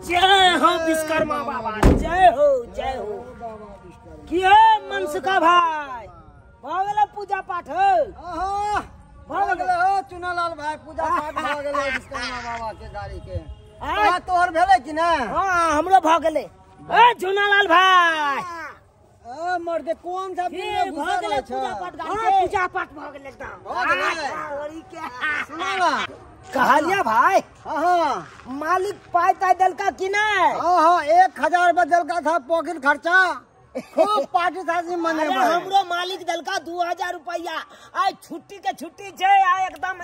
जय हो विश्वकर्मा बाबा, जय हो जय हो। की हे मनसुखा भाई, भऽ गेलै पूजा पाठ? भऽ गेलै हो चुनालाल भाई, पूजा पाठ भऽ गेलै विश्वकर्मा बाबा के गाड़ी के। तोहर भेलै कि नहि? हाँ हमरो भऽ गेलै। ए चुनालाल भाई, ए मर्दे कोन सा दिन में भऽ गेलै पूजा पाठ? हां पूजा पाठ भऽ गेलै एकदम भऽ गेलै। सुना कहलिया भाई, हाँ मालिक पाई ताई देलका कि नहीं? हाँ हाँ 1000 रुपया देलका था पॉकेट खर्चा, खूब पार्टी साजी मनेबै। हमरो मालिक देलका 2000 रुपया। आइ छुट्टी के छुट्टी छै, आ एकदम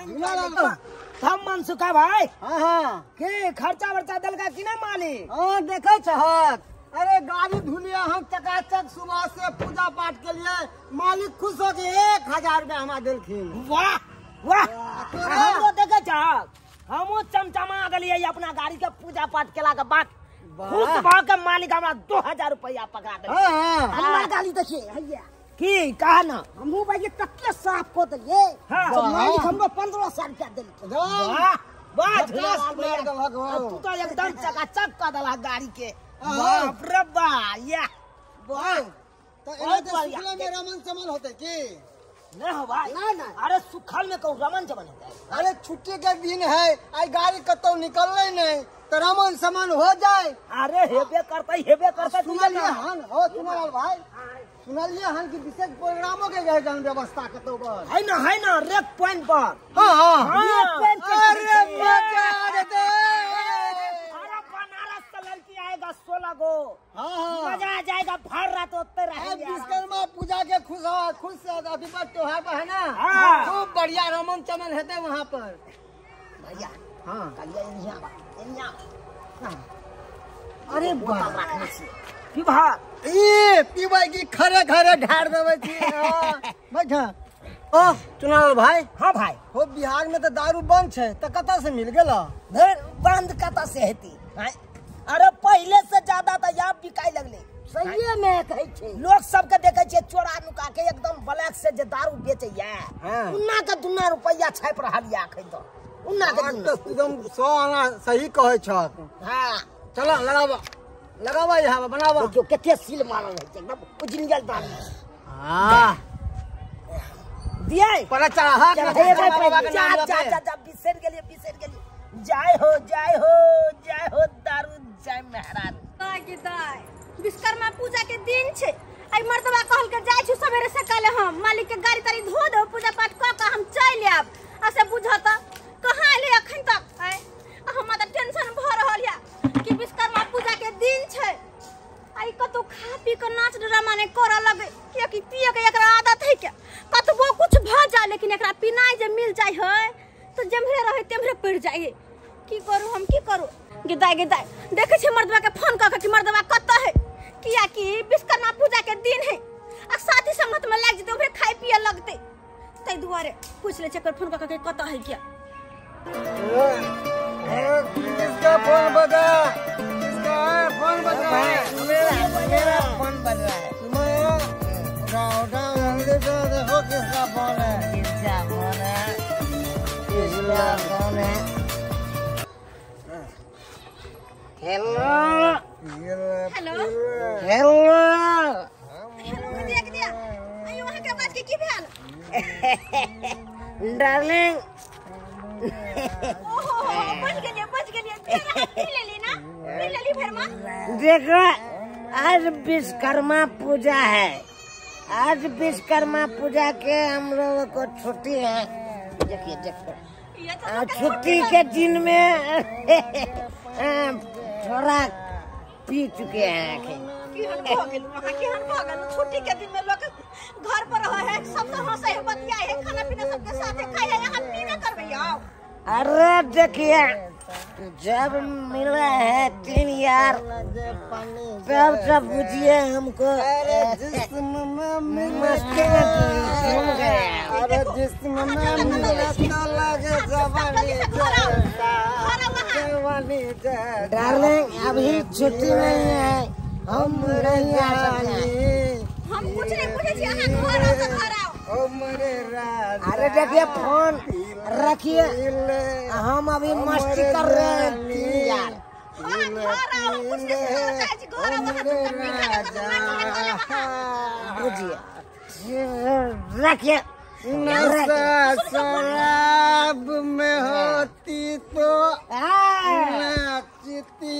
हम मनसुखा भाई। हाँ हाँ की खर्चा वर्चा देलका कि नहीं मालिक? हाँ देखे छहक, अरे गाड़ी धुलिया हम चकाचक सुबह से पूजा पाठ के लिए, मालिक खुश हो के 1000 रुपया हमरा देलखिन। वाह वाह, हमरो देखे छहक, हमहूँ चमचमा गेलियै अपना गाड़ी के पूजा पाठ केला के बाद। खुश भऽ के मालिक हमरा 2000 रुपया पकड़ा देलकै। हमरा गाड़ी देखिए हैया की कहा ना, हमहूँ भाई तते साफ कऽ देलियै, मालिक हमरो 1500 रुपया देलकै। वाह वाह, तू तो एकदम चकाचक कऽ देलह गाड़ी के। बाप रे बा, या वाह। तो एना तऽ सुखले में रमन चमन होतै की नहीं हो भाई? नहीं नहीं, अरे सुखल में कहूँ रमन चमन होता है। अरे छुट्टी के दिन है, आई गाड़ी कतौ निकलले नहीं तो रमन चमन हो जाए। अरे हेबे करता हेबे करता। सुनलिए हन हो चुनालाल भाई, सुनलिए हन कि विशेष प्रोग्रामो के गए जन व्यवस्था कतौ पर है ना, है ना रेक पॉइंट पर। हां हां रेक पॉइंट। अरे मजा आ जेतै। अरे बनारस से लड़की आएगा 16 गो। हां हां मजा आ जाएगा, भर रात होते रहेंगे। विश्वकर्मा पूजा के खुश खुश अथी पर त्योहार पर है ना, खूब बढ़िया रमन चमन हेतै वहां पर भैया। हां कलिया एनिया एनिया। अरे वाह, पीबा ई पीबै की खरे खरे ढार देबै छी। बैठ ओ चुनालाल भाई। हां भाई, हो बिहार में तो दारू बंद छै, त कतऽ से मिल गेल? बंद कतऽ से हेती? अरे पहले से ज्यादा तो यहाँ बिकाय लगले। सहिए में कहै छै, लोग सबके देखे छियै चोरा नुका के एकदम ब्लैक से जे दारू बेचैया, उन्ना के दुन्ना रुपया छापि रहल या अखन तो उन्ना के दुन्ना। एकदम 100 आना सही कहै छह। हां चलो लगाबा लगाबा यहाँ बनाबा। देखियो कते सील मारल रहै छै, एकदम उजनियल दारू। हां दियै पर चढ़ा के जा जा जा जा, बिसरि गेलियै बिसरि गेलियै। जय हो जय हो जय हो दारू जय मेहरारू। दाय विश्वकर्मा पूजा के दिन छै, आई मर्दबा कहल के जाय छु सवेरे सकाले, हम मालिक के गाड़ी तारी धो दो, पूजा पाठ क के हम चलि आब। आ से बुझत कहाँ एलै अखन तक? आय हमरा त टेंशन भ रहल या कि विश्वकर्मा पूजा के दिन छै, आई कतौ खा पी के नाच ड्रामा नै करऽ लगे, कियाकि पिए के एकरा आदत है के कतबो कुछ भ जाय लेकिन एकरा पिनाइ जे मिल जाय है तो जेम्हरे रहे तेम्हरे पड़ जाय। की करू हम, की करू? गिदाय गिदाय देखे छी मर्दबा के फोन क के कि मर्दबा कतऽ है, कियाकि विश्वकर्मा पूजा के दिन है आ साथी संगत में लागि जेतै, ओकरे खाय पिए लगतै, तै दुआरे पूछ ले छै फोन क के कतऽ है। किया किसका फोन बजा? किसका है फोन बज रहा है? मेरा मेरा फोन बज रहा है। उठाओ उठाओ जल्दी से, देखो किसका फोन है। किसका फोन है? किसका फोन है? हेलो हेलो हेलो हेलो, दिया के दिया आयो अहाँ के आवाज के की भेल? डार्लिंग ओहो बच गेलियै बच गेलियै, पी लेली ना, पी लेली भरमा। देखो आज विश्वकर्मा पूजा है, आज विश्वकर्मा पूजा के हम लोगों को छुट्टी है। देखिए देखो छुट्टी के दिन में थोड़ा पी चुके हैं। छुट्टी के दिन में लोग घर पर रहे है, सबसे हंसे है बतियाए है, खाना पीना सबके साथे खाए है, यहाँ पीना करबै आओ। अरे देखिए जब मिला है 3 यार तब सब बुझिए हमको। अरे जिस्म में मस्ती में घूम गए। अरे जिस्म में मिला तो लगे जवानी जवानी। डार्लिंग अभी छुट्टी नहीं है, हम नहीं आ सकते। हम कुछ नहीं पूछे छी, अहाँ घर आओ तो घर आओ। अरे देखिए फोन रखिए, हम अभी मस्ती कर रहे हैं 3 यार। घर आओ, हम कुछ नहीं सुनाना चाहै छी। घर आओ अहाँ, चुपचाप पी खा के कतौ मारि झगड़ा कऽ लेब अहाँ। बुझिए, रखिए। नशा शराब में होती तो नाचती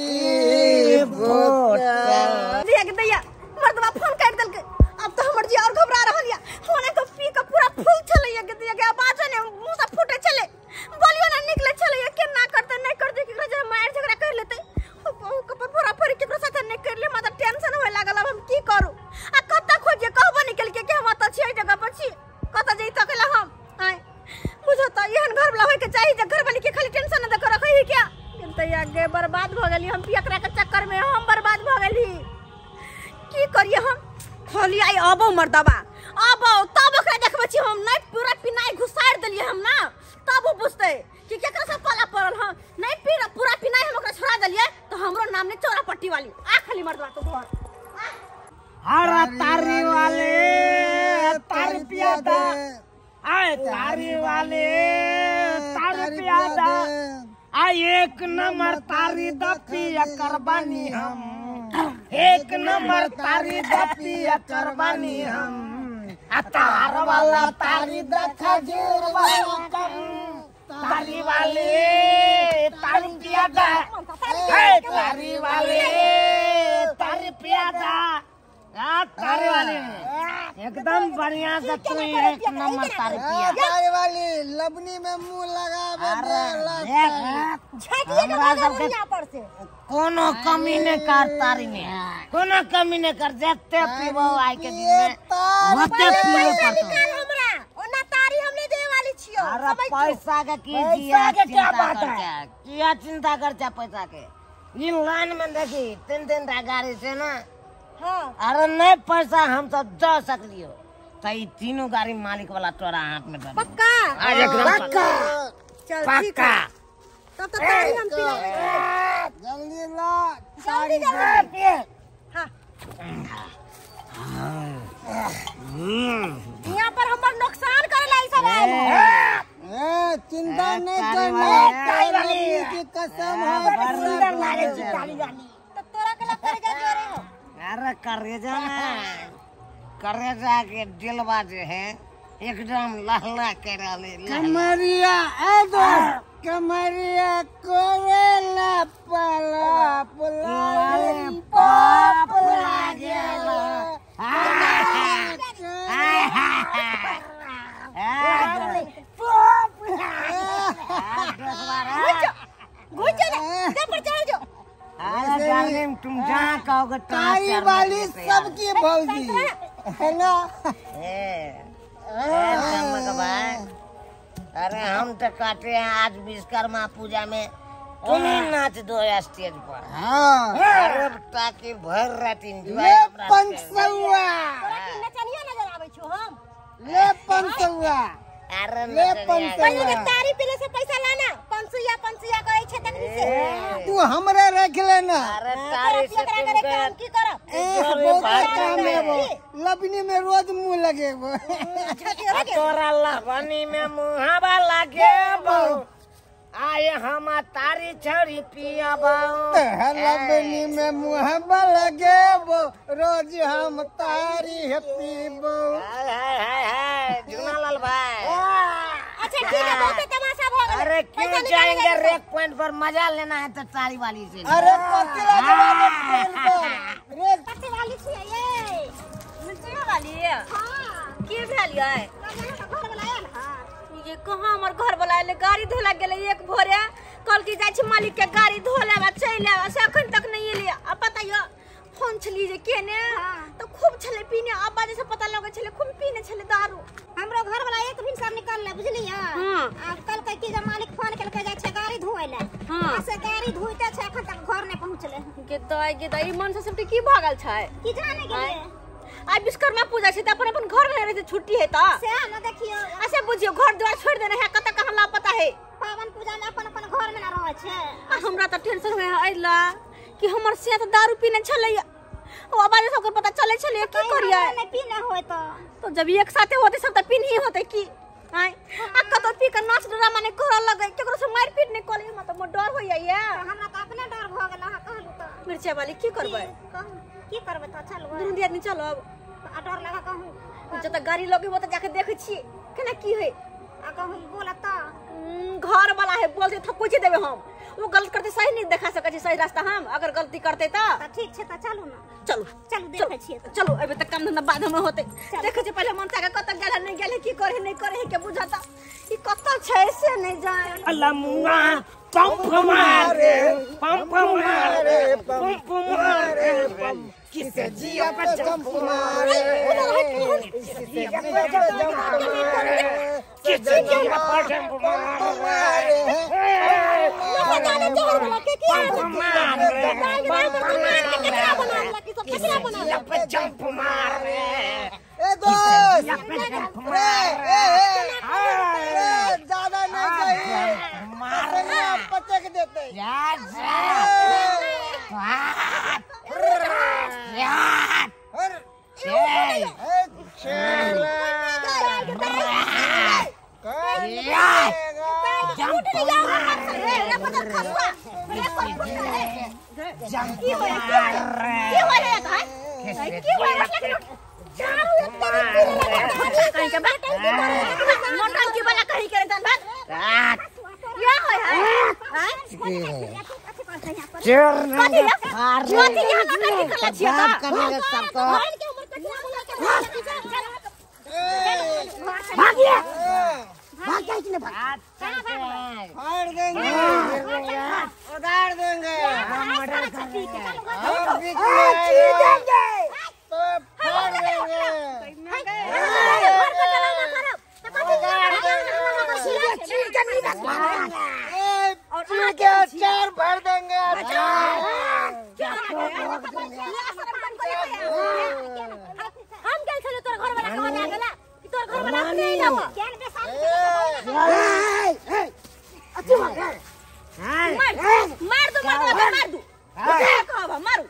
बोतल। जिया के दैया मर्दवा फोन काटि देलकै। अब तो हमर जिया और घबरा रहल या। होने के पी के पूरा फूल छलैया के दैया के, आवाजो ने मुंह से फूटे छलै, बोलियो ना निकले छलैया। केना करते नहीं करते, केकरो जे मारि झगड़ा कर लेतै, बहू के पर फोड़ा फोड़ी केकरो साथे नहीं कर ले। माता टेंशन होए लागल। अब हम की करू आ कतऽ खोजिए? कहबो नहीं केलकै कि हम अतऽ छियै, जगह पर छी, कतऽ जइ तकला हम आय। बुझो तऽ एहन घर वाला होय के चाही जे घर वाली के खाली टेंशन न दऽ के रखै ही क्या। दैया गे बर्बाद भऽ गेली हम, पियकरा के चक्कर में हम बर्बाद भऽ गेली। की करिए हम? खाली आई अबो मर्दबा अबो तब ओकरा देखबै छी हम। नहीं पूरा पिनाइ घुसारि देलियै हम ना, तब ओ बुझतै कि केकरा से पाला पड़ल। हम नहीं पी पूरा पिनाइ हम ओकरा छोड़ा देलियै तो हमरो नाम नहीं चौरा पट्टी वाली। आ खाली मर्दबा तो घर हरा तारी वाले तार पियादा, आए तारी वाले तार पियादा, आ एक नंबर तारी द पिया करबानी हम, एक नंबर तारी द पिया करबानी हम, आ तार वाला तारी द खजूर वाला कम, तारी वाले तारी पियादा, ए तारी वाले तारी पियादा, आ तारी वाले एकदम बढ़िया से तू एक नंबर तारी पिया। तारी वाली लबनी में मुंह लगावे झटिए के भगा यहाँ पर से। कोनो कमी नहीं कर तारी में, कोनो कमी नहीं कर, जते पीबो आइ के दिन में ओते पीबो पड़तो। निकाल हमरा ओना तारी हम नहीं देवे वाली छियो। अरे पैसा के की जिया चिंता करता, किया चिंता करता पैसा के? ई लाइन में देखी तीन तीन टा गाड़ी से ना। हाँ। अरे नहीं पैसा हम सब दे सकलियो तो ई तीनों गाड़ी मालिक वाला तोरा हाथ में दे। पक्का? पक्का चल ठीक पक्का। है, तब तो तारी हम पी जल्दी ला जल्दी जल्दी। हाँ यहाँ पर हमर नुकसान करे ला ई सब आयल है। ए चिंता नहीं करना, तारी की कसम है। बड़ सुंदर लागे छी तारी वाली। तो तोरा के लग करे जा रे हो। अरे करेजा ना, करेजा के दिलवा जे है एकदम लहला के रहले। कमरिया ए दोस्त, कमरिया कोरेला पला पला पाप लागेला। घुस जा दे पर चढ़ जो। अरे डार्लिंग तुम जहाँ कहोगे तारी वाली सबकी भौजी है ना। ए भाई, अरे हम तो कहते हैं आज विश्वकर्मा पूजा में तुम ही नाच दो स्टेज पर। हाँ। अरे ताकि भर रात एंजॉय। ले 500 तोरा की नचनिया नजर आबै छौ हम। ले 500। अरे ले 500। पहिले के तारी पीले से पैसा लाना 500 500 कहै छै तखनी से। तू हमरे रख लेना। अरे तारी से तोरा करे काम की करब? बहुत काम है वो, लबनी में रोज मुंह लगे वो। तोरा लबनी में मुहावा लगे बहु, आए हम तारी छड़ी पिया बहु। लबनी में मुहावा लगे वो, रोज हम तारी पीबो। हाय हाय हाय झूनालाल भाई। अच्छा ठीक है, बहुत तमाशा भ गेलै। अरे क्यों जाएंगे रेक पॉइंट पर, मजा लेना है तो तारी वाली से। अरे कथी लगवा पॉइंट पर रेक कथी वाली छियै ये? मिर्चिया वाली। हां की भेल यै? घर वाला आयल। हां ये कहां हमर घर वाला आयल? गाड़ी धोला गेलै एक भोरे, कल की जाइ छी मालिक के गाड़ी धोला बा चलि आबा, से अखन तक नहीं एलै। आ पता य फोन छली जे केने तो खूब छले पीने, अब बाजे से पता लगे छले खूब पीने छले दारू। हमरो घर वाला एक दिन सब निकल ले बुझलियै। आ कल के की जे मालिक फोन केलकै जाइ छै गाड़ी धोय ले। आ से गाड़ी धोइते छै अखन तक घर नहीं पहुंचले। गे दाइ गे दाइ, ई मन से सबटे की भऽ गेल छै की जाने गेलै। आइ विश्वकर्मा पूजा छै त अपन अपन घर में रहै छै, छुट्टी है त से न देखियो। अच्छा बुझियो घर द्वार छोड़ देने है, कत कहां लापता है। पावन पूजा में अपन अपन घर में न रहै छै। आ हमरा त टेंशन होय अइला कि हमर से त दारू पीने छलै, ओ आवाज सबके पता चले छलै, की करियै? नहीं पीने होय तो जब एक साथे होते सब त पीनी होते की आय। आ कतौ पी के नाच ड्रामा नै करऽ लगै, केकरो से मारि पीट नै करै, हमरा त मोर डर होइया। हमरा त अपने डर भ गेल अहाँ कहलु त। खर्चा वाली की करबै की करबै त चलबै दुनू दियादनी चलब आ डर लगा कहूं जत गाड़ी लगेबो त जाके देखै छी केना की है आ कहूं बोलत त घर वाला है बोलते थकुच देबे हम वो गलत करते सही नहीं देखा सकै छी सही रास्ता हम अगर गलती करते त ठीक छै त चलू ना चलू चलू देखै छी चलू अबे त काम धंधा बाद में होते देखै छी पहले मनसा के कत गेल नहीं गेल की करे नहीं करे के बुझता ई कत छै से नहीं जाए अल्लाह मुआ पंप मारे पंप मारे पंप मारे पंप किसे जिया पर जंप मारे किसे जिया पर जंप मारे किसे जिया पर जंप मारे जंप मारे ए दोस्त ए ए ज्यादा नहीं चाहिए मारने पचक देते यार यार फाड़ देंगे उधार देंगे हम बीच में आएगा तो फाड़ देंगे चीर के अचार भर देंगे हम गेल छलियो तोर घर वाला के बता गेला कि तोर घर वाला अपने अइलो केन बेसाल अथी मार मार दो मार दो मार दो कहब मारू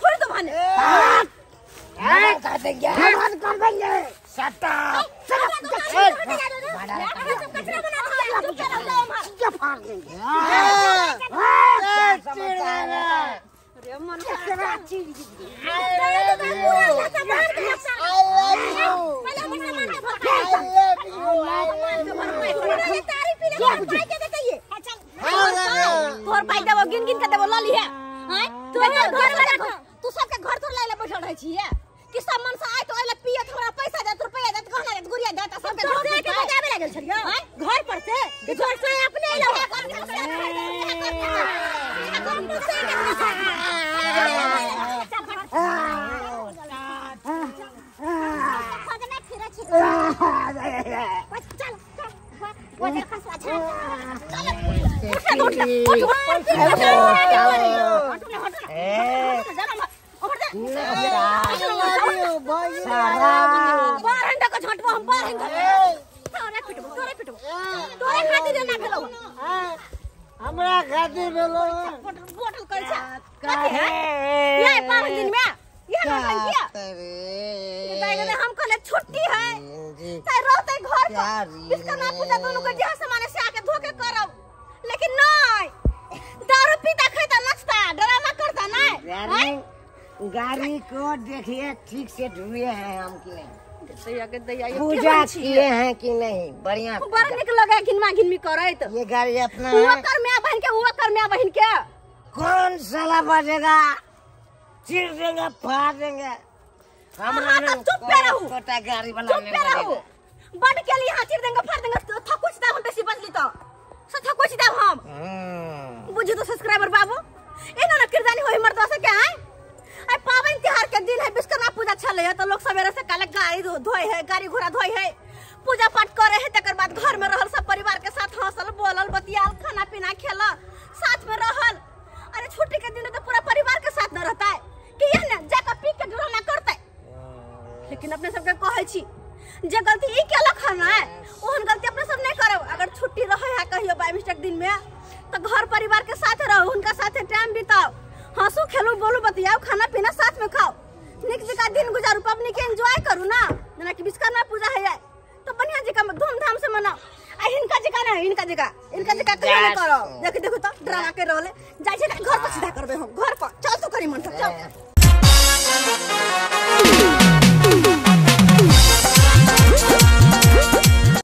थोड़ी तो भाने कर देंगे कर देंगे सटा कचरा बना दिया फाड़ देंगे अरे मन तोहर पाई देबो गिन गिन के देबो ल लिहे हैं तू घर वाला तू सबके घर तोड़ लाइले बैठल रहै छियै कि सब मन से आय तो अइले पियत हमरा पैसा देत रुपया देत गहना देत गुड़िया देत सबके घर से के बजाबे लागल छलियै हैं घर पर से कि घर से अपने अइलो चल चल खसवा चल उठ उठ हमरा खातिर भेलो बोतल करै छै कथि है ये 5 दिन में ये नौटंकी किया हम कहले छुट्टी है ताई रहते घर पर विश्वकर्मा पूजा दोनों के जहाँ सामान से आके धोके करब लेकिन नहीं दारू पीता खाता नाचता ड्रामा करता नहीं। गाड़ी को देखिए ठीक से धुए हैं हम कि नहीं, पूजा किए हैं कि नहीं, बढ़िया बड़ निक लगे घिनमा घिनमी करैत ये गाड़ी अपना हुआ कर माय बहन के हुआ कर माय बहन के कौन साला बजेगा, चीर देंगे फाड़ देंगे। हम चुप पे रहू, छोटा गाड़ी वाला चुप पे रहू, बड़ के लिए हां चीर देंगे फाड़ देंगे थकुच दाम हम बेसी बजली तो थकुच दाम हम बुझू तो सब्सक्राइबर बाबू एना ना किरदानी होई मर्दवा से के आए आई पावन त्योहार के दिन है, विश्वकर्मा पूजा छले है तो लोग सवेरे से काले गाड़ी धोए है, गाड़ी घोड़ा धोए है, पूजा पाठ करे है, तकर बाद घर में रहल सब परिवार के साथ हंसल बोलल बतियाल खाना पीना खेला साथ में रहल। अरे छुट्टी के दिन तो पूरा परिवार के साथ न रहता है कि यह ना जाकर पी के ड्रामा करता है। लेकिन अपने सबके कहै छी जे गलती ई केलक हन ओहन गलती अपने सब नहीं करब। अगर छुट्टी रहे है कहियो बाय मिस्टेक दिन में तो घर परिवार के साथ रहो, उनका साथे टाइम बिताओ, हंसू खेलू बोलू बतियाओ, खाना पीना साथ में खाओ, निक जगह दिन गुजारू, पबनी के एंजॉय करू ना। जेना कि विश्वकर्मा पूजा है तो बढ़िया जगह धूमधाम से मनाओ। आ हिनका जगह ना हिनका जगह इनका जगह कहियो नहीं करो। देखो देखो तो ड्रामा के रोले जाय छै घर पर सीधा करबे हम घर पर चल तू। करी मन सब चल।